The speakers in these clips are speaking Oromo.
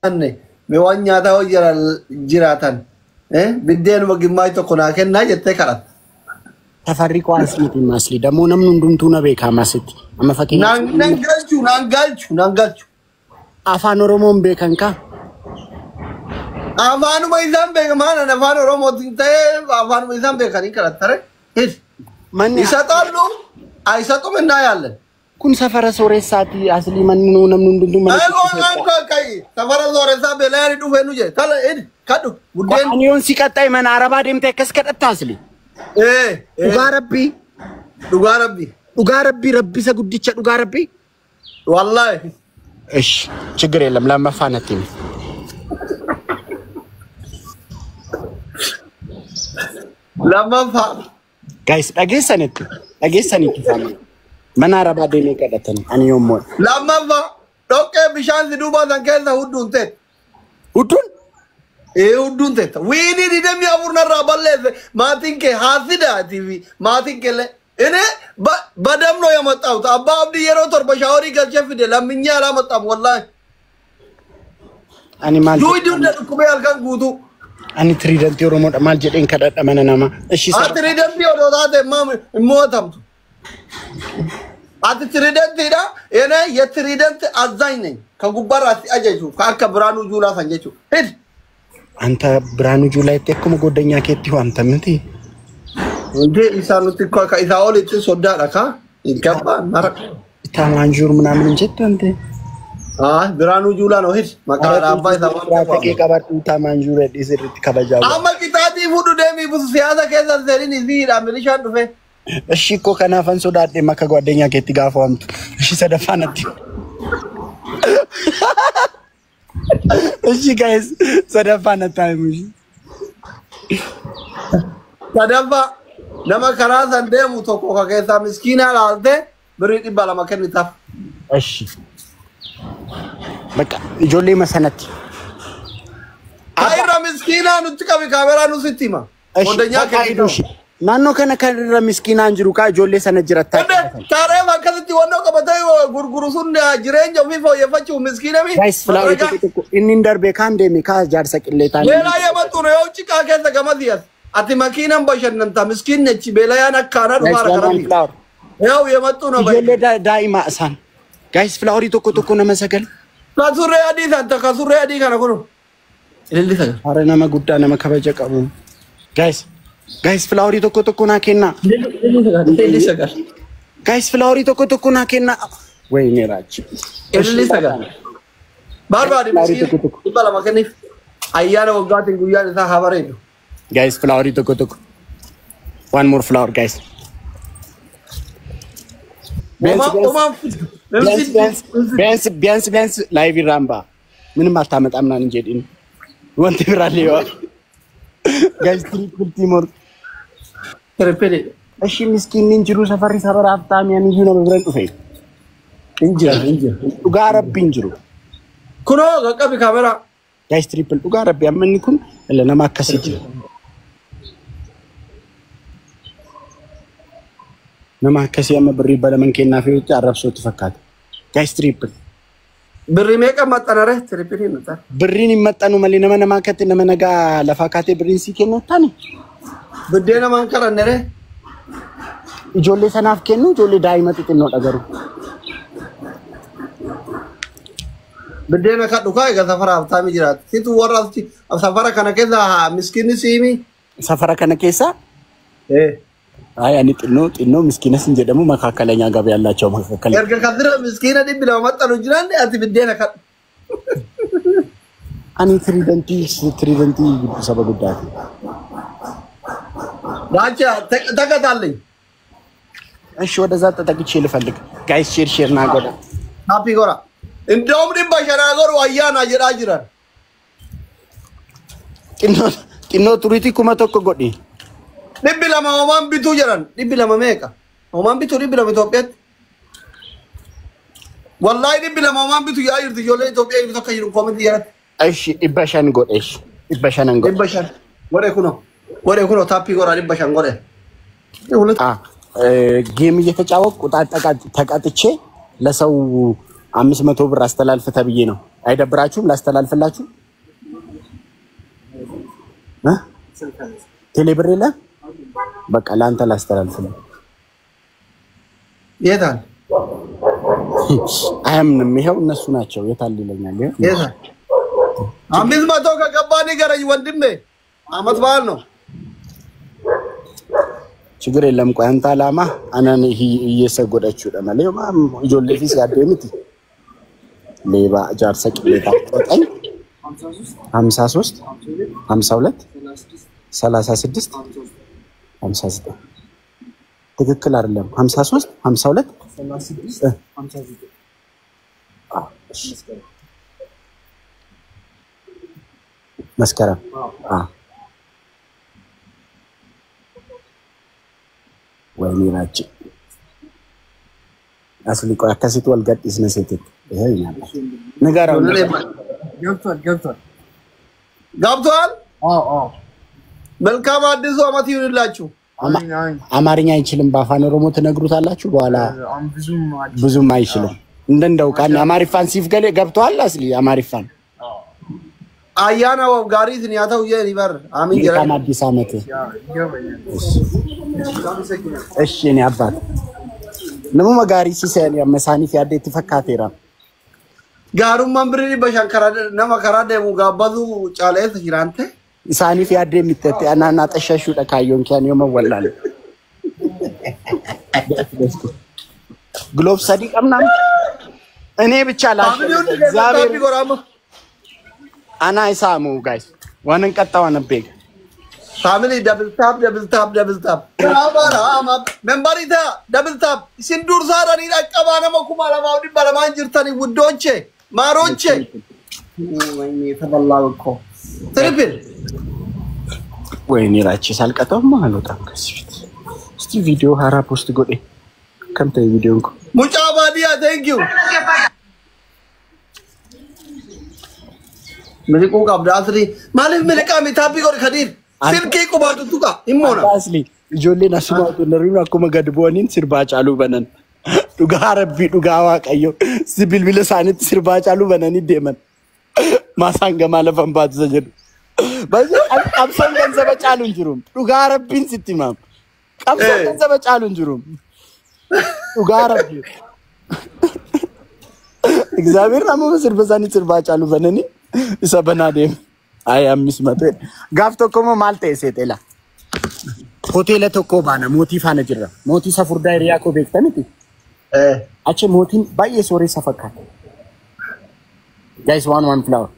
Nyaanne mee waan nyaataa hoo jiraatan biddeenuma gimmaay tokko naa kennaa jettee kadhatta. Safarri koo as miti masli. Dammoo namni hundumtuu na beeka amasitti. Amma fakkeenyaaf Naan galchu, naan galchu, naan galchu. Afaan Oromoon beekan kaa? Afaanuma isaan beekan maana afaan Oromootiin ta'ee afaanuma isaan beekanii kadhattare. Manni ይሰጣሉ አይሰጡም እናያለን። kun safara sooressaati asli manni nuu namni hundumtuu mana Safara sooressaa beelayaan dhufee nu jedhe tala edi kadhu buddeen. Ani yoon si qaxxaye mana arabaa deemtee akkas kadhatta asli. Dhugaa rabbii. Dhugaa rabbii. Dhugaa rabbii rabbisa guddicha dhugaa rabbii. Wallaahi. እሺ ችግር የለም lammaffaa natti himi. Lammaffaa. Guys dhageessanitti dhageessanitti faamii. Mana arabaa deemee kadhatan ani yommuu. Lammaffaa dhoqqee bishaan si duubaa san keessa hudduun teetta. Hudduun? Ee hudduun teetta. Wiinii 24 narraa balleesse maatiin kee haasidaatii fi maatiin kee illee. እኔ በደም ነው የመጣሁት። አባ አብዲ yeroo torba shaaworii galchee fide lamminyee አላመጣም ወላሂ። Ani maal Duudi hunda dhukkubee halkan guutuu. Ani tiriidantii Oromoodha maal jedheen kadhadha mana namaa. Ishi Ati tiriidantii odoo taate hin mo'atamtu. Ati tiriidantiidha. እኔ የትሪደንት አዛኝ ነኝ። ከጉባራሲ አጀጁ ከአከ ብርሃኑ ጁላ san jechuudha. ሂድ አንተ ብርሃኑ ጁላ itti akkuma goddanyaa keetti waamta miti. እንዴ isaa nuti ka isaa olitti soddaadha ka hin mara. Itaamaanjuur ምናምን hin jettu ante. Ah, Birhaanuu Juulaa ነው ሂድ maqaa abbaa isaa waan Ta'ee qabadhu Itaamaanjuur hedhii sirriitti kabajaa. Amma qixaatii fudhu deemii busu siyaasa keessa seeniin isiidha milishaan dhufe. እሺ እኮ kanaafan sodaadhe makka ጓደኛ keetti gaafa waamtu. እሺ sadaffaa natti. እሺ guys sadaffaa natti himu. Sadaffaa nama karaa san deemu tokko ka keessaa miskiinaa laaltee birrii 200 kennitaaf. እሺ በቃ ijoollee masanatti. Irra miskiinaa nutti qabi kaameraa nu sitti hima. Goddanyaa kennitu. Naannoo kana kan irra miskiinaan jiru kaa ijoollee sana jirattaa. Taaree akkasitti wannoo qabatee gurguru sun jireenya ofii fooyyeffachuuf miskiina mi? Guys flower tokko tokko inni hin darbe kaan deeme kaa jaarsa qillee taane. Beelaa የመጡ ነው የውጭ ዕቃ keessa gamasii as. Ati makiinan bashannanta miskiin nechi beelayaan akkaana dhufaara karaa. ያው የመጡ ነው። Ijoollee daa'ima isaan. Guys flower tokko tokko nama sagal. Kasurree adii santa kasurree adii kana kunu. Ililli sagal. Hara nama guddaa nama kabaja qabu. Guys guys flower tokko tokko naa kennaa. Ililli sagal. Guys flower tokko tokko naa kennaa. Wayne raachi. Ililli sagal. Barbaade miskiin 200 kenniif. Ayyaana waggaatiin guyyaan isaa haa bareedu. Guys flower tokko tokko. One more flower guys. ቢያንስ ቢያንስ ቢያንስ ላይቭ ይራምባ ምንም አታመጣም ናን እንጂ ዲን ወንት ብራል ይዋ ጋይስ ትሪፕል ቲሞር ትሪፕል እሺ ምስኪን እንጅሩ ሰፈሪ ሰፈር ሀብታም ያን ይዩ ነው ብረን ዱፌ እንጅራ እንጅራ ዱጋ ረቢ እንጅሩ ኩኖ ቀቀቢ ካሜራ ጋይስ ትሪፕል ዱጋ ረቢ አመንኩን ለነማ ከሲጅ nama akkasii amma birrii balaman kennaa fi arrabsootti fakkaata. Guys triple. Birrii meeqa maxxanare triple maxxan. Birriin hin maxxanu malee nama namaa akkatti nama nagaa lafaa kaatee birriin sii kennu taani. Buddeena maan kadhannere. Ijoollee sanaaf kennu ijoollee daa'ima xixinnoodha garuu. Buddeena kadhu kaa egaa safara haftaami jiraata. Situ warra safara kana keessa haa miskiinni siimi. Safara kana keessa? Ee. አይ አኒ ጥኖ ጥኖ ምስኪነስ እንጀደሙ መካከለኛ ገቢ ያላቸው መካከለኛ erga kadira miskiina 200 maxxanu jiran ati biddeena kadhu. Ani tiriidantii saba guddaati. ራቻ ተቀጣልኝ። እሺ ወደዛ ተጠግቼ ልፈልግ። ጋይስ ሼር ሼር ና ጎዳ ሃፒ ጎራ እንደውም 500 ጎሩ አያና jedhaa jiran. xinnoo xinnoo turiitii 1000 godhi. 200 homaan bituu jedhan 200 meeqa homaan bituu 200 Itoophiyaatti. Wallaahi 200 homaan bituu yaa jirtu ijoollee Itoophiyaa jirtu akka jiru koomentii jedhan. እሺ 500 godhe እሺ 500 godhe. 500 godhe kunoo godhe kunoo taappii godhaa 500 godhe. ጌም እየተጫወቅኩ ተቀጥቼ ለሰው 500 ብር አስተላልፍ ተብዬ ነው። አይደብራችሁም? ላስተላልፍላችሁ እ ቴሌብር የለ በቃ ለአንተ ላስተላልፍልህ። የታል አያምንም። ይኸው እነሱ ናቸው። የታል ይለኛል። ይኸው የታል? 500 ከገባ ንገረኝ ወንድሜ። አመት በዓል ነው። ችግር የለም። ቆይ አንተ አላማ አናን hiyyeessa godhachuudha malee ijoolleefis yaaddee miti. ሌባ jaarsa ቅሌታ 9 53 52 36 59 ትክክል አይደለም። 53 52 መስከረም ወይኔ ራጭ አስሊ ቆይ akkasitti wal gadhiisne seetitti ይሄ ይናል ንገረው። ገብቷል ገብቷል። ገብቷል። አዎ አዎ። መልካም አዲሱ አመት ይሁንላችሁ። አሜን አሜን። አማርኛ አይችልም። በአፋን ኦሮሞ ትነግሩታላችሁ። በኋላ አሁን ብዙም ብዙም አይችልም። እንደው ቃል አማሪፋን ሲፍ ገሌ ገብቷል። አስሊ አማሪፋን አያና ወጋሪት ኒያተው የሪበር አሚን መልካም አዲስ አመት። ይገባኛል። እሺ እኔ አባት ነሙ መጋሪ ሲሰን ያመሳኒፍ ያዴ ትፈካቴራ ጋሩማን ብሪ በሻንከራ ነመ ከራ ደሙ ጋባዙ ጫለስ ጅራንተ isaaniif yaaddee mittette anaanaa xashashuudha kaayyoon kiyaan yoo mawwallaale. ግሎብ ሰዲ ቀምናም እኔ ብቻ ላሽ አና ይሳሙ ጋይስ ዋንን ቀጣ ዋን ቤግ ፋሚሊ ደብል ታፕ ደብል ታፕ ደብል ታፕ ራማ መንባሪታ ደብል ታፕ ሲንዱር ሳራኒ ዳቀባ ነመ ኩማ ለማው ዲባ ለማን ጅርተኒ ውዶቼ ማሮቼ ወይኔ ተበላው እኮ ትሪፕል ወይኔ ራቼ ሳልቀጣውማ አልወጣም ከዚህ ፊት። እስቲ ቪዲዮ ሀራ ፖስት ጎዴ ከምተ ቪዲዮ እንኮ ሙጫ ባዲያ ቴንክ ዩ ምልቁ qabda asli maaliif miliqaa taappii godhi kadiir silkii qubaatu tuqa himmoona asli ijoolleen asuma otoo akkuma gad bu'aniin sirbaa caaluu banan dhugaa rabbii dhugaa waaqayyo si bilbila isaaniitti sirbaa caaluu bananii deeman maasaan gamaa lafan baatu isa jedhu. Qabsoon ganzaba caalu hin jiru. Dhugaa rabbiin sitti himaam. Qabsoon ganzaba caalu hin jiru. Dhugaa rabbii. እግዚአብሔር amma sirba isaanii sirbaa caalu bananii isa banaa deema. Ay 500 gaaf tokko immoo maal ta'e seexela. Hoteela tokko baana mootii faana jirra. Mootii isa furdaa hiriyaa koo beekta miti. Achi mootiin baay'ee sooressa fakkaata. Guys one one flower.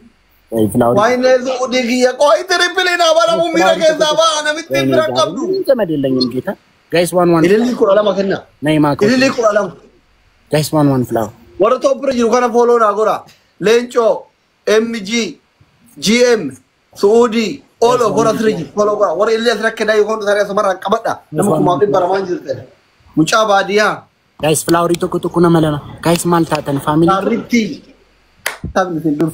Flower. ወይኔ ዙዲ kiyya ቆይ ትሪፕሊን አባላሙ ሚራ keessa baa namitti bira qabdu. ዘመድ የለኝም ጌታ። Guys one one. Ililli 12 kenna. ነይ ማኮ. Ililli 12. Guys one one flower. Warra toppira jiru kana fooloo naa godha. Leencoo, MG, GM, Suudii, Olo warra asirra jiru fooloo godha. Warra illee asirra kennaa yoo hundi saree asumarraa qabadha. Nama 2500 jirte. Mucaa baadiyyaa. Guys flowerii tokko tokko nama lama. Guys maal taatan faamilii. Saarritti. Taphni isin dur.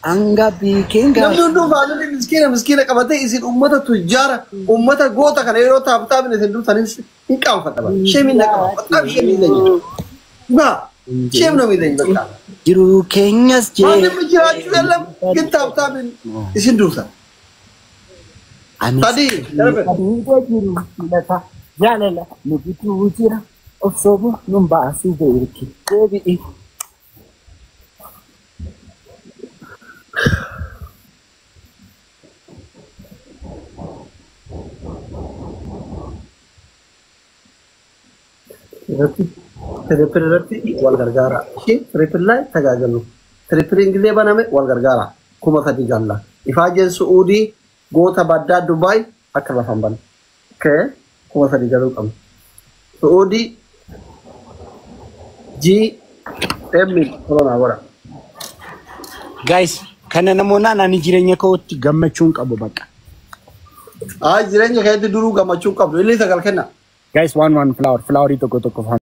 Angabbii keenga. Namni hunduu faamilii miskiina miskiina qabatee isin uummata tujjaara uummata goota kana yeroo taphni isin dursanis hin qaanfadha. Sheemiin na qaba. Baxaaf sheemiin na jira. Dhugaa. ሼም ነው የሚለኝ። በቃ ጅሩ ኬኛስ ጄ ማንም ጅራችሁ የለም ግን ታብታብን isin dursa ታዲ jaalala nu gidduu jira of sobu nun baasuu beeki deebi'i. Triple irratti wal gargaara. Ishee triple ላይ ተጋገሉ። Triple ጊዜ baname wal gargaara. 3000 galla. Ifaajeen Su'uudii goota baddaa Dubaay akka lafan bana. Okay. 3000 galuu qabna. Su'uudii G M corona godha. Guys kana namoonnaan ani jireenya kootti gammachuun qabu bakka. Haa jireenya keetti duruu gammachuu qabdu. Illee sagal kenna. Guys one one flower flowerii tokko tokko.